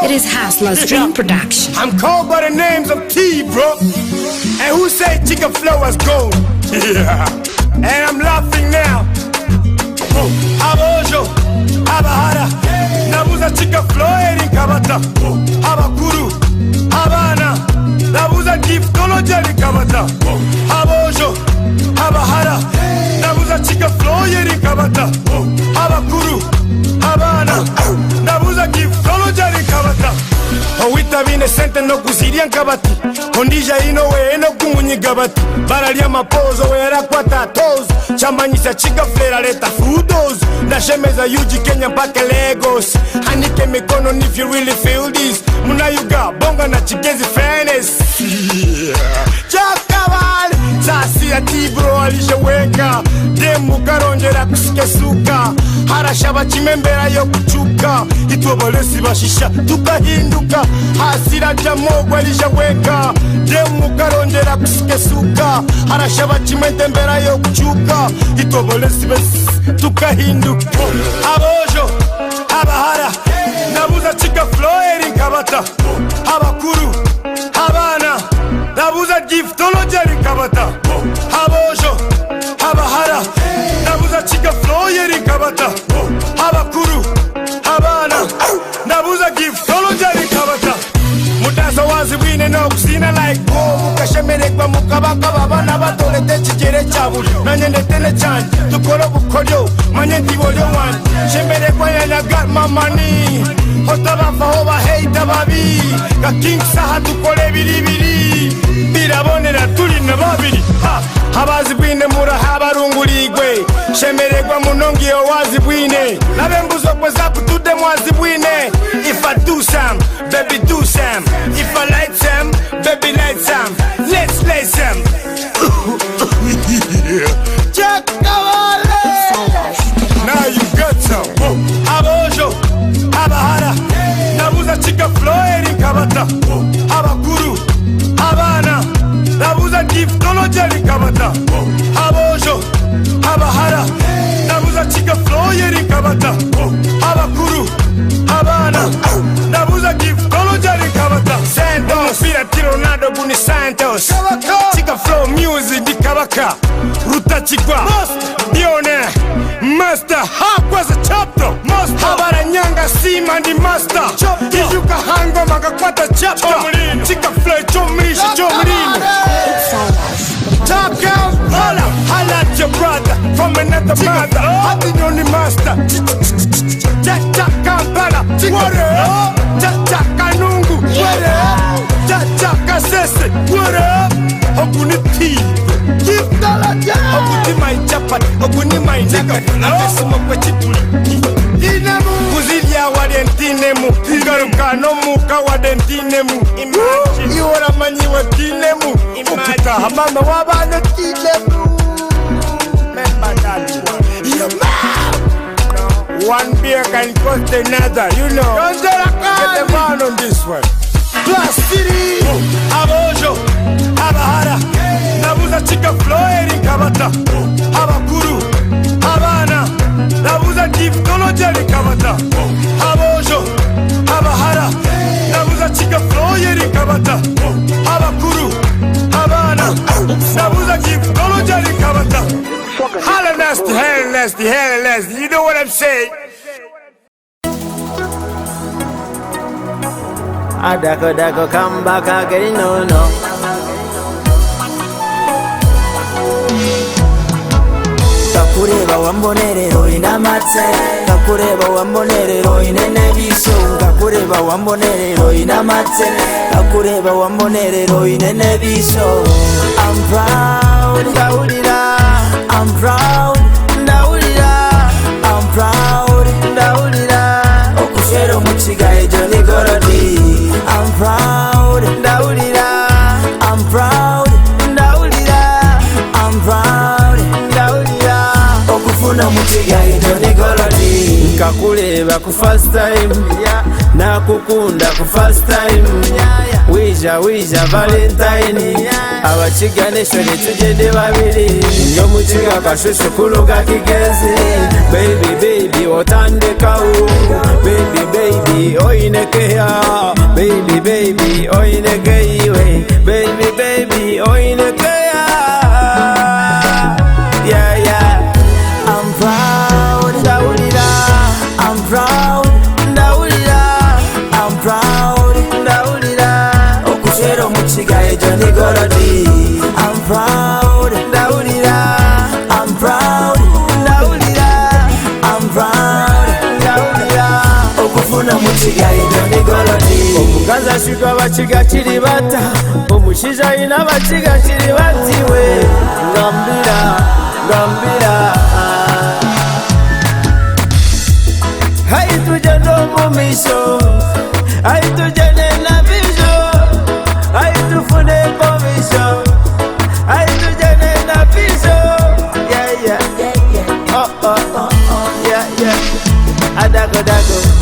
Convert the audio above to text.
It is Hustler's Dream Production. I'm called by the names of T, bro. And who say Chicken Flow has gone? Yeah. And I'm laughing now. Oh, Abojo, Abahara, Nabuza Chicken Flow eri Kabata, Oh, Abakuru, Abana, Nabuza Giftology eri Kabata, Oh, Abojo, Abahara, Nabuza Chicken Flow eri Kabata, Oh, Abakuru, Abana, Nabuza Giftology eri Kabata. Owitabine sente nokuzirya nkabati ondija ino weeno kumunyiga bati baralya mapozo werakwata tozo chamanyisa chikaflera leta fudos ndashemeza yuji kenya mpaka lagos hanike mikono if you really feel this munayuga bonga na chigezi fairness chakabale sasi atibro alisheweka demu karongera kusikesuka harashaba chimembera yokuchuka itwobolesi bashisha tukahinduka hasira jamogwa alishaweka demu karongera kusikesuka harashaba chimentembera yokuchuka itwobolesi besi tukahinduka abojo abahara nabuza chika floeri nkabata abakuru abana nabuza giftology rikabata abojo abahara nabuza chika floye rikabata abakuru abana nabuza giftology rikabata mudaso wazibwine nokusina like go mukashemeregwa mukabakaba abana batolete ekigere kya buli nanye ndetene cyane dukore obukoryo manye ntibolyo wanje shemeregwa yanyaga mamani otabafaho baheita babi gaking saha dukore biribiri birabonera turi na babiri Ha! abazibwine muraha abarunguligwe shemeregwa muno ngiyo wazibwine nabembuzo kwe zakutude mwazibwine if i do some baby do some if i light some baby light some let's light some Chakawale! Now you got some. Whoa. Abojo, Abahara, Nabuza Chika Floeri Kabata, Whoa. Abakuru, Abana, Nabuza Giftology Kabata, Whoa. Abojo, Abahara, Nabuza Chika Floeri Kabata, Whoa. Abakuru, Abana, Nabuza Giftology Kabata, Santos, Pira Ronaldo Buni Santos, Chika Flow Music di Kabaka, Rutachikwa, Billionaire, Master, Hakwaza Chapter, Master, Habaranyanga Sima ndi Master, Ijuka Hango Makakwata Chapter, Chika Flow Chomrisha Chomrino. Top girl, holla, holla at your brother from another mother. I the only master. Cha cha Kampala, what up? Cha cha Kanungu, what up? Cha cha Kasese, what up? Oguni tea, Oguni my chapati, Oguni my nigga, Akasimo kwa chituli. Kuzilya wadentinemu, ngaruka no muka wadentinemu. Iworamanyi watinemu, ukitaha mama wabana tinemu. Remember that one. Yeah, man. One beer can cost another, you know. Get the man on this one. Plus City, Abojo, Abahara, Nabuza Chika Floeri Kabata, Abakuru, Abana, Nabuza Giftology Kabata, Abojo, Abahara, Nabuza Chika Floeri Kabata, Abakuru, Abana, Nabuza Giftology Kabata. Holla nasty, holla nasty, holla nasty. You know what I'm saying? Adako dako come back again, no no. Kakureba wambonerero inamatse kakureba wambonerero inene biso kakureba wambonerero inamatse kakureba wambonerero inene biso I'm proud ndawulira I'm proud ndawulira I'm proud ndawulira okuswera omukiga ejo ni gorodi I'm proud ndawulira I'm proud ndawulira I'm proud ndawulira okufuna omukiga ejo ni gorodi nkakuleba ku first time yeah. Nakukunda ku first time. Wija wija Valentine. Abakiga nation tugende babiri. Nyo mukiga kashushu kuluga kigezi. Baby baby otandekawo. Baby baby oinekeya. Baby baby oinekeiwe. Baby baby oinekeya. Yeah. I'm proud, Ndawulira, I'm proud, ndawulira, I'm proud. ndawulira, Okuswera omukiga ejo ni golodi. I'm proud, ndawulira, I'm proud, ndawulira, I'm proud. ndawulira. Okufuna omukiga ejo ni golodi. Omukazi ashuka abakiga kiri bata, omushaija aine abakiga kiri batiwe. Ngambira, ngambira. Hai tugende omu maisho, hai tugende na vision, hai tufune komisho, hai tugende na vision. Yeah. Oh, oh, oh, yeah. Adago, dago.